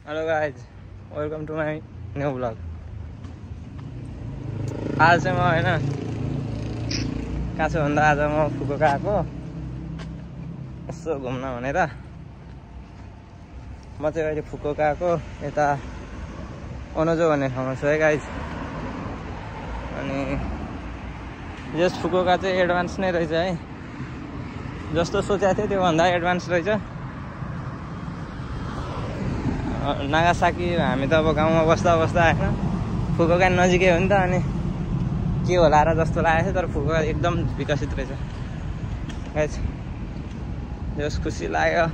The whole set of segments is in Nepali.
Hello guys, welcome to my new vlog. आज चाहिँ म होइन कहाँ छु भन्दा आज म फुकुओका आएको यसो घुम्न भनेर। म चाहिँ अहिले फुकुओका आएको यता ओनोजो भन्ने ठाउँमा छु है गाइज। अनि यस फुकुओका चाहिँ एडभान्स नै रहेछ है, जस्तो सोचेको थिएँ त्योभन्दा एडभान्स रहेछ। नागासाकी हामी त अब गाउँमा बस्दा बस्दा होइन फुकुओका नजिकै हो नि त, अनि के होला र जस्तो लागेको थियो। तर फुकुओका एकदम विकसित रहेछ गाइस, जस खुसी लाग्यो।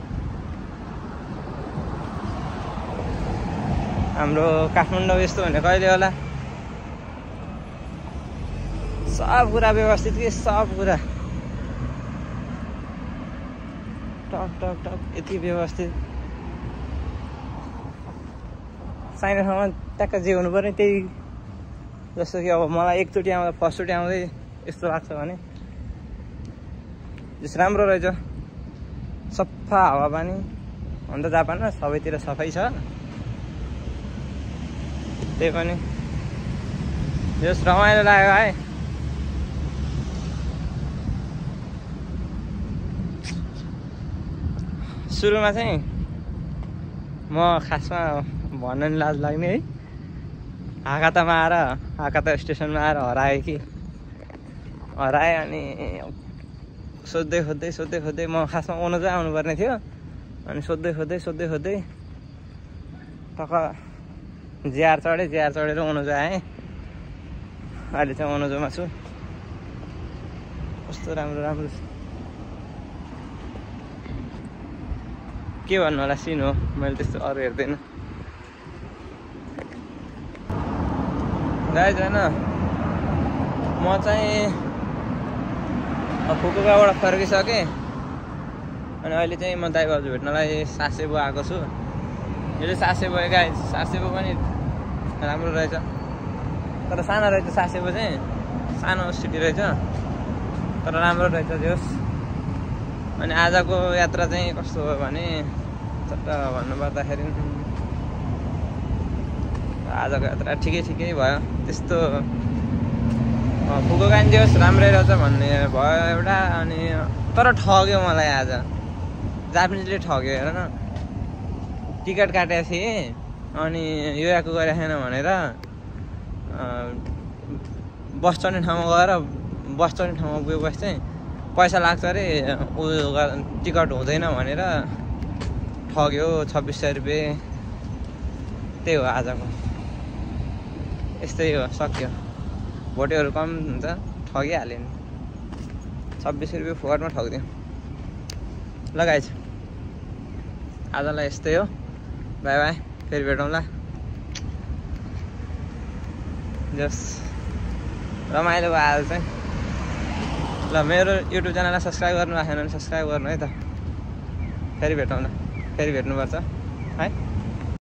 हाम्रो काठमाडौँ यस्तो भने कहिले होला, सब कुरा व्यवस्थित कि सब कुरा टक टक टक यति व्यवस्थित। चाहिने ठाउँमा ट्याक्क जे हुनु पर्ने त्यही। जस्तो कि अब मलाई एकचोटि आउँदा फर्स्टचोटि आउँदै यस्तो लाग्छ भने जस राम्रो रहेछ, सफा हावापानी। अन्त जापानमा सबैतिर सफै छ, त्यही पनि जस रमाइलो लाग्यो है। सुरुमा चाहिँ म खासमा भन्न नि लाज लाग्ने है, हाकाता स्टेसनमा आएर हराएँ। अनि सोध्दै खोज्दै म खासमा ओनोजो आउनुपर्ने थियो। अनि सोध्दै खोज्दै टक्क जिआर चढेर ओनोजो आएँ। अहिले चाहिँ ओनोजोमा छु। कस्तो राम्रो के भन्नु होला, सिन हो। मैले त्यस्तो अरू हेर्दैन गाइज होइन। म चाहिँ फुकुओकाबाट फर्किसकेँ। अनि अहिले चाहिँ म दाइ बाजु भेट्नलाई सासेबो आएको छु। यो चाहिँ सासेबो गाइज। सासेबो पनि राम्रो रहेछ, तर सानो रहेछ। सासेबो चाहिँ सानो सिटी रहेछ, तर राम्रो रहेछ जोस्। अनि आजको यात्रा चाहिँ कस्तो हो भने चट्ट भन्नुपर्दाखेरि आजको यात्रा ठिकै भयो। त्यस्तो फुकुओका नि जोस् राम्रै रहेछ भन्ने भयो एउटा। अनि तर ठग्यो मलाई आज, जापानिजले ठग्यो हेर न। टिकट काटेको थिएँ अनि यो याको गरेको छैन भनेर बस चढ्ने ठाउँमा गएपछि चाहिँ पैसा लाग्छ अरे, टिकट हुँदैन भनेर ठग्यो 2600 रुपियाँ। त्यही हो आजको, यस्तै हो, सक्यो। भोटेहरू कम हुन्छ, ठगिहाल्यो नि। 2600 रुपियाँ फुकटमा ठगिदियो। ल गाइज, आजलाई यस्तै हो। बाई बाई, फेरि भेटौँला। जस रमाइलो भयो आज चाहिँ। ल मेरो युट्युब च्यानललाई सब्सक्राइब गर्नु भएको छैन भने सब्सक्राइब गर्नु है त। फेरि भेटौँला, फेरि भेट्नुपर्छ है।